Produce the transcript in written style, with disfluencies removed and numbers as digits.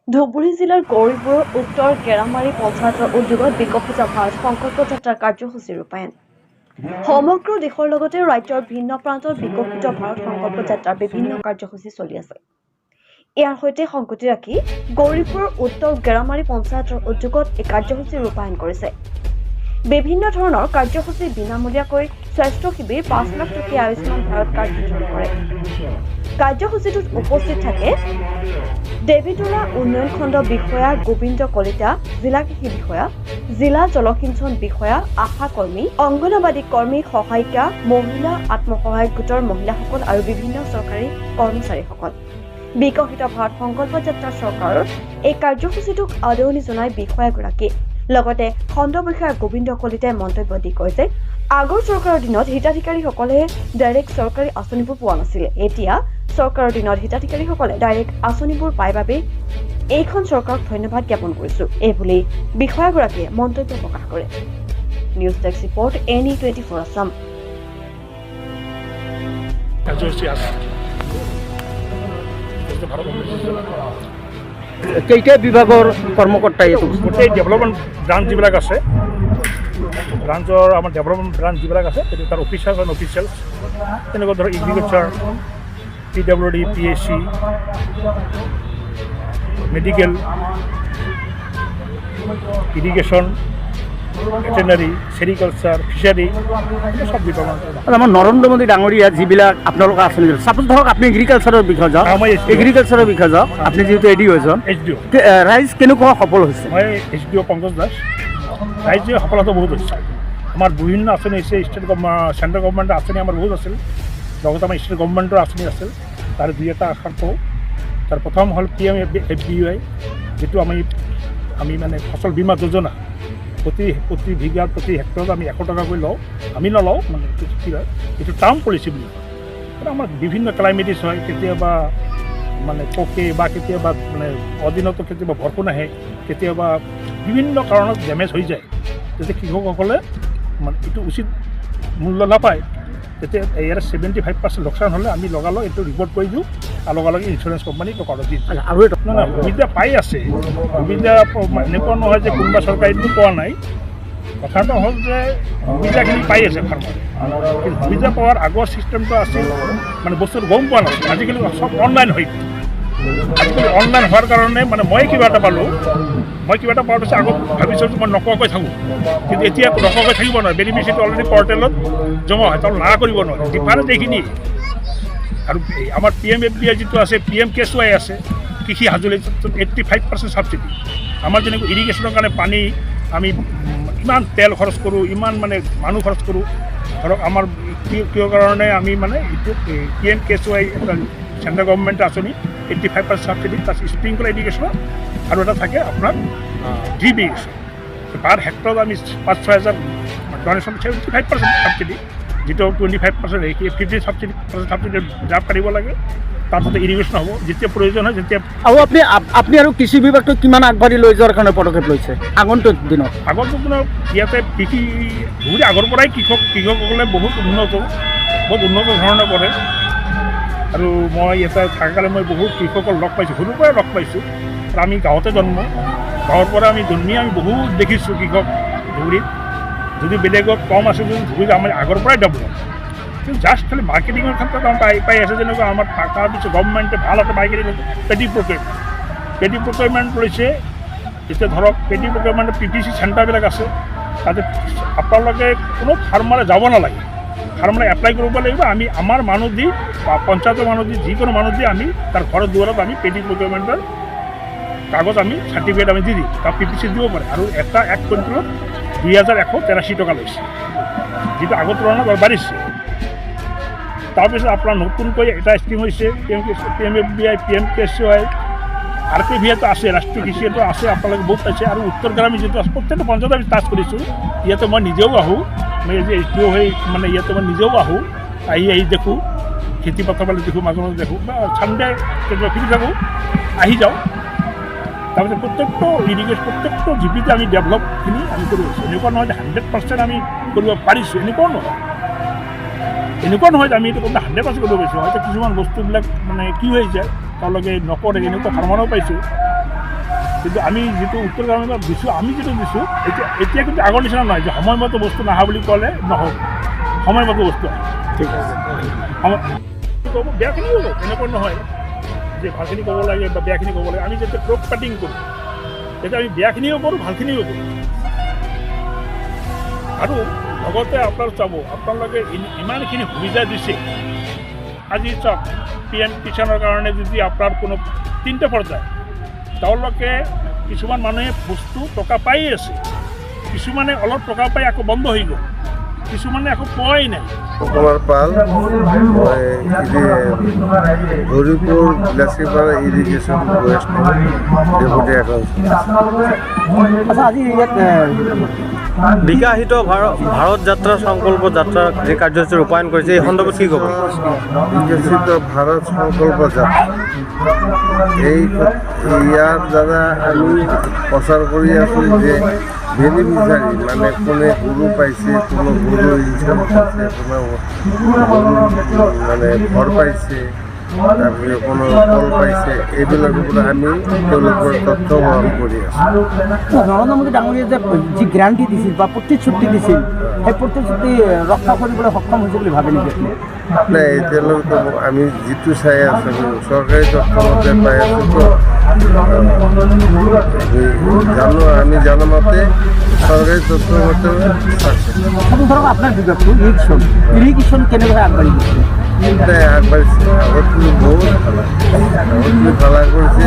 ধুবুৰী জিলাৰ গৌৰীপুৰৰ উত্তৰ গেৰামাৰী পঞ্চায়তৰ উদ্যোগত বিকশিত ভাৰত সংকল্প যাত্ৰাৰ কাৰ্যসূচী ৰূপায়ণ। সমগ্ৰ দেশৰ লগতে ৰাজ্যৰ ভিন্ন প্ৰান্তত বিকশিত ভাৰত সংকল্প যাত্ৰাৰ বিভিন্ন কাৰ্যসূচী চলি আছে। ইয়াৰ সৈতে সংগতি ৰাখি গৌৰীপুৰৰ উত্তৰ গেৰামাৰী পঞ্চায়তৰ উদ্যোগত এই কাৰ্যসূচী ৰূপায়ণ কৰিছে। বিভিন্ন ধৰণৰ কাৰ্যসূচী, বিনামূলীয়াকৈ স্বাস্থ্য শিবিৰ, 5 লাখ টকীয়া আয়ুষ্মান ভাৰত কাৰ্ড বিতৰণ কৰে। কাৰ্যসূচীটোত উপস্থিত থাকে দেৱীতোলা উন্নয়ন খণ্ড বিষয়া গোবিন্দ কলিতা, জিলা কৃষি বিষয়া, জিলা জলসিঞ্চন বিষয়া, আশা কৰ্মী, অংগনবাদী কৰ্মী, সহায়িকা, মহিলা আত্মসহায়ক গোটৰ মহিলাসকল আৰু বিভিন্ন চৰকাৰী কৰ্মচাৰীসকল। বিকশিত ভাৰত সংকল্প যাত্ৰা চৰকাৰৰ এই কাৰ্যসূচীটোক আদৰণি জনাই বিষয়াগৰাকীয়ে লগতে খণ্ড বিষয়া গোবিন্দ কলিতাই মন্তব্য দি কয় যে আগৰ চৰকাৰৰ দিনত হিতাধিকাৰীসকলে ডাইৰেক্ট চৰকাৰী আঁচনিবোৰ পোৱা নাছিলে। এতিয়া চৰকাৰৰ দিনত হিতাধিকাৰীসকলে ডাইৰেক্ট আঁচনিবোৰ পাই বাবে এইখন চৰকাৰক ধন্যবাদ জ্ঞাপন কৰিছো, এই বুলি বিষয়াগৰাকীয়ে মন্তব্য প্ৰকাশ কৰে। News desk report, NE 24 Assam. কাৰ্যসূচী আছে ভাৰত। কেইটা বিভাগৰ কৰ্মকৰ্তাই এইটো? গোটেই ডেভেলপমেণ্ট ব্ৰাঞ্চ যিবিলাক আছে, ব্ৰাঞ্চৰ আমাৰ ডেভেলপমেণ্ট ব্ৰাঞ্চ যিবিলাক আছে, সেইটো তাৰ অফিচাৰ্ছ এণ্ড অফিচিয়েলছ, তেনেকুৱা ধৰক agriculture, PWD, PHC, medical, irrigation, veterinary, sericulture, fishery, চব ডিপাৰ্টমেণ্ট। আৰু আমাৰ নৰেন্দ্ৰ মোদী ডাঙৰীয়া যিবিলাক আপোনালোকে আঁচনি দিলে, চাপোজ ধৰক আপুনি এগ্ৰিকালচাৰৰ বিষয়ে যাওক। মই SDO। এগ্ৰিকালচাৰৰ বিষয়ে যাওক, আপুনি যিহেতু এ ডি অ' এজন। এইচ ডি অ'। ৰাইজ কেনেকুৱা সফল হৈছে? মই এইচ ডি অ' পংকজ দাস। ৰাজ্যৰ সফলতা বহুত হৈছে। আমাৰ বিভিন্ন আঁচনি হৈছে। ষ্টেট চেণ্ট্ৰেল গভৰ্ণমেণ্টৰ আঁচনি আমাৰ বহুত আছিল, লগতে আমাৰ ষ্টেট গভৰ্ণমেণ্টৰ আঁচনি আছিল। তাৰ দুই এটা আশা কওঁ। তাৰ প্ৰথম হ'ল পিএম এফ বি ৱাই, যিটো আমি আমি মানে ফচল বীমা যোজনা। প্ৰতি প্ৰতি বিঘাত, প্ৰতি হেক্টৰত আমি 100 টকাকৈ লওঁ। আমি নলওঁ, মানে এইটো কি হয়, এইটো টাৰ্ম পলিচি বুলি কয়। কিন্তু আমাৰ বিভিন্ন ক্লাইমেটিছ হয়, কেতিয়াবা মানে পকে বা কেতিয়াবা মানে অদিনতো কেতিয়াবা বৰষুণ আহে, কেতিয়াবা বিভিন্ন কাৰণত ডেমেজ হৈ যায়। তেতিয়া কৃষকসকলে মানে এইটো উচিত মূল্য নাপায়। তেতিয়া ইয়াৰে 75% লোকচান হ'লে আমি লগালগ এইটো ৰিপৰ্ট কৰি দিওঁ আৰু লগালগ ইঞ্চুৰেঞ্চ কোম্পানীক টকাটো দি দিওঁ। আৰু এটা নহয় নহয়, সুবিধা পাই আছে। সুবিধা এনেকুৱা নহয় যে কোনোবা চৰকাৰীটো পোৱা নাই। কথাটো হ'ল যে সুবিধাখিনি পাই আছে ফাৰ্মাৰে, কিন্তু সুবিধা পোৱাৰ আগৰ ছিষ্টেমটো আছিল মানে বস্তুটো গম পোৱা নাছিল। আজিকালি চব অনলাইন হৈ গ'ল। আজিকালি অনলাইন হোৱাৰ কাৰণে মানে মই কিবা এটা পালোঁ, মই কিবা এটা পোৱাৰ পিছত আগত ভাবিছোঁ যে মই নকোৱাকৈ থাকোঁ, কিন্তু এতিয়া নকোৱাকৈ থাকিব নোৱাৰে। বেনিফিচিয়েৰীটো অলৰেডি পৰ্টেলত জমা হয়, তাত না কৰিব নোৱাৰে। ডিফাৰেঞ্চ এইখিনিয়ে। আৰু এই আমাৰ পিএম এফ বি আই যিটো আছে, পিএম কে এছ ৱাই আছে, কৃষি সঁজুলি 85% ছাবচিডি। আমাৰ যেনেকৈ ইৰিগেশ্যনৰ কাৰণে পানী আমি ইমান তেল খৰচ কৰোঁ, ইমান মানে মানুহ খৰচ কৰোঁ, ধৰক আমাৰ কিয় কাৰণে আমি মানে এইটো পিএম কে এছ ৱাই এটা চেণ্ট্ৰেল গভৰ্ণমেণ্টৰ আঁচনি, 85% ছাবচিডি। তাৰপিছত স্প্ৰিংকলাৰ ইৰিগেশ্যনৰ আৰু এটা থাকে আপোনাৰ ড্ৰিপ ইৰিগেশ্যন। পাৰ হেক্টৰত আমি 5-6 হাজাৰ ডনেশ্যন, 75% ছাবচিডি, যিটো 25%, 50 ছাবচিডি পাৰ্চেণ্ট ছাবচিডি ড্ৰাপ কাটিব লাগে। তাৰপিছতে ইৰিগেশ্যন হ'ব যেতিয়া প্ৰয়োজন হয় যেতিয়া। আৰু আপুনি আৰু কৃষি বিভাগটো কিমান আগবাঢ়ি লৈ যোৱাৰ কাৰণে পদক্ষেপ লৈছে আগন্তুক দিনত? আগন্তুক দিনত ইয়াতে কৃষি বহুত আগৰ পৰাই কৃষকসকলে বহুত উন্নত, বহুত উন্নত ধৰণে কৰে। আৰু মই ইয়াতে থকাকালে মই বহুত কৃষকৰ লগ পাইছোঁ, সৰুৰ পৰাই লগ পাইছোঁ। আৰু আমি গাঁৱতে জন্ম, গাঁৱৰ পৰা আমি জন্মি আমি বহুত দেখিছোঁ কৃষক। ধুবুৰীত যদি বেলেগত কম আছে, যদি ধুবুৰীত আমাৰ আগৰ পৰাই ডেভেলপ। কিন্তু জাষ্ট খালি মাৰ্কেটিঙৰ ক্ষেত্ৰত আমাৰ পাই পাই আছে। যেনেকুৱা আমাৰ তাৰপিছত গভৰ্ণমেণ্টে ভাল এটা মাৰ্কেটিং পেডি প্ৰকিউৰমেণ্ট লৈছে। এতিয়া ধৰক পেডি প্ৰকিউৰমেণ্টৰ পিপিচি চেণ্টাৰবিলাক আছে, তাতে আপোনালোকে কোনো ফাৰ্মাৰে যাব নালাগে। ফাৰ্মাৰে এপ্লাই কৰিব লাগিব। আমি আমাৰ মানুহ দি বা পঞ্চায়তৰ মানুহ দি, যিকোনো মানুহ দি আমি তাৰ ঘৰৰ দুৱাৰত আমি পেডি প্ৰকিউৰমেণ্টৰ কাগজ, আমি চাৰ্টিফিকেট আমি দি দিম, তাক পিপিচি দিব পাৰে। আৰু এটা এক কুইণ্টেলত 2183 টকা লৈছে, যিটো আগৰ তুলনাত বাঢ়িছে। তাৰপিছত আপোনাৰ নতুনকৈ এটা স্কীম হৈছে PM K PM F B I, PM K S Y, R K V আইটো আছে, ৰাষ্ট্ৰীয় কৃষিটো আছে, আপোনালোকে বহুত পাইছে। আৰু উত্তৰ গ্ৰামী যিটো আছে, প্ৰত্যেকটো পঞ্চায়ত আমি টাচ কৰিছোঁ। ইয়াতে মই নিজেও আহোঁ, মই যে এইচ ডি অ' হৈ মানে ইয়াতে মই নিজেও আহোঁ, আহি আহি দেখোঁ, খেতি পথাৰ পালে দেখোঁ, মাজে মাজে দেখোঁ বা চানডে কেতিয়াবা ফ্ৰী থাকোঁ, আহি যাওঁ। তাৰপিছত প্ৰত্যেকটো ইৰিগেশ্যন, প্ৰত্যেকটো জিপিতে আমি ডেভেলপখিনি আমি কৰি আছোঁ। এনেকুৱা নহয় যে 100% আমি কৰিব পাৰিছোঁ, এনেকুৱাও নহয়। এনেকুৱা নহয় যে আমি এইটো 100% কৰিব পাৰিছোঁ। হয়তো কিছুমান বস্তুবিলাক মানে কি হৈ যায়, তেওঁলোকে নকৰে, এনেকুৱা ফাৰ্মাৰো পাইছোঁ। কিন্তু আমি যিটো উত্তৰ গ্ৰামীণত দিছোঁ, আমি যিটো দিছোঁ এতিয়া, এতিয়া কিন্তু আগৰ নিচিনা নহয় যে সময়মতে বস্তু নাহা বুলি ক'লে নহ'ব। সময়মতে বস্তু আহে। ঠিক আছে। সময় ক'ব, বেয়াখিনিও ক'ব। এনেকুৱা নহয় যে ভালখিনি ক'ব লাগে বা বেয়াখিনি ক'ব লাগে। আমি যেতিয়া ক্ৰপ কাটিং কৰোঁ, তেতিয়া আমি বেয়াখিনিও কৰোঁ, ভালখিনিও কৰোঁ। আৰু লগতে আপোনাৰ চাব, আপোনালোকে ইমানখিনি সুবিধা দিছে। আজি চাওক, পিএম কিষাণৰ কাৰণে যদি আপোনাৰ কোনো তিনিটা পৰ্যায়, তেওঁলোকে কিছুমান মানুহে বস্তু টকা পায়ে আছে, কিছুমানে অলপ টকা পাই আকৌ বন্ধ হৈ গ'ল, কিছুমানে আকৌ পোৱাই নাই। কুমাৰ পাল, মই Gauripur Bilasipara irrigation ৱেষ্টৰ deputy account. আচ্ছা, আজি ইয়াত বিকাশিত ভাৰত ভাৰত যাত্ৰা সংকল্প যাত্ৰা যি কাৰ্যসূচী ৰূপায়ণ কৰিছে, এই সন্দৰ্ভত কি ক'ব? বিকশিত ভাৰত সংকল্প যাত্ৰা, এই ইয়াৰ দ্বাৰা আমি প্ৰচাৰ কৰি আছোঁ যে বেনিফিচাৰী মানে কোনে গৰু পাইছে, কোনো গৰু ইঞ্চুৰেঞ্চ পাইছে, কোনো গৰু মানে ঘৰ পাইছে, তাৰপিছত কোনো কল পাইছে, এইবিলাকৰ পৰা আমি তেওঁলোকৰ তথ্য গ্ৰহণ কৰি আছোঁ। নৰেন্দ্ৰ মোদী ডাঙৰীয়াই যে যি গেৰাণ্টি দিছিল বা প্ৰতিশ্ৰুতি দিছিল, সেই প্ৰতিশ্ৰুতি ৰক্ষা কৰিবলৈ সক্ষম হৈছে বুলি ভাবে নেকি আপুনি? নাই, এতিয়ালৈকে আমি যিটো চাই আছোঁ, আমি চৰকাৰী তথ্য মতে পাই আছোঁ। তো আমি জানো, আমি জানামতে চৰকাৰী তথ্য মতে success। আপুনি ধৰক আপোনাৰ বিভাগটো ইৰিগেশ্যন, ইৰিগেশ্যন কেনেদৰে আগবাঢ়ি গৈছে? নাই, আগবাঢ়িছে। আগতকৈ বহুত ভাল, আগতকৈ ভাল কৰিছে।